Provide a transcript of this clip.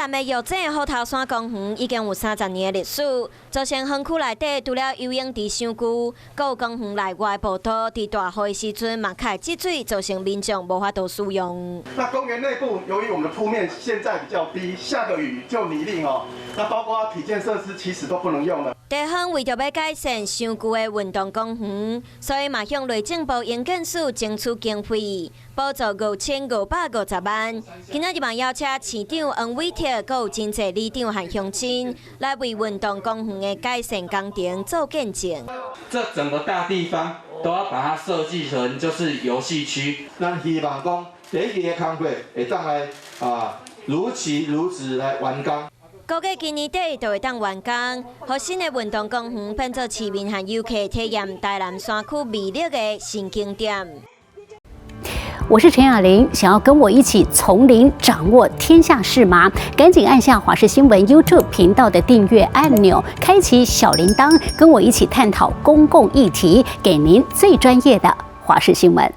南的玉井虎頭山公園已經有30年的歷史，造成園區內底除了游泳池傷舊，閣有公園內外步道，佇大雨的時陣嘛較會積水，造成民眾無法度使用。那公園內部由於我們的鋪面現在比較低，下個雨就泥濘哦。那包括體健設施其實都不能用了。地方為著欲改善傷舊的運動公園，所以嘛向內政部營建署爭取經費，補助5550萬。今仔日嘛邀請市長黃偉哲，閣有真濟里長和鄉親來為運動公園的改善工程做見證。這整個大地方都要把它設計成就是遊戲區。咱希望講第一期的工課會當來啊，如期如質來完工。估計今年底就會當完工，予新的運動公園變做市民和遊客體驗台南山區魅力的新景點。我是陳雅玲，想要跟我一起從零掌握天下事嗎？趕緊按下華視新聞 YouTube 頻道的訂閱按鈕，開啟小鈴鐺，跟我一起探討公共議題，給您最專業的華視新聞。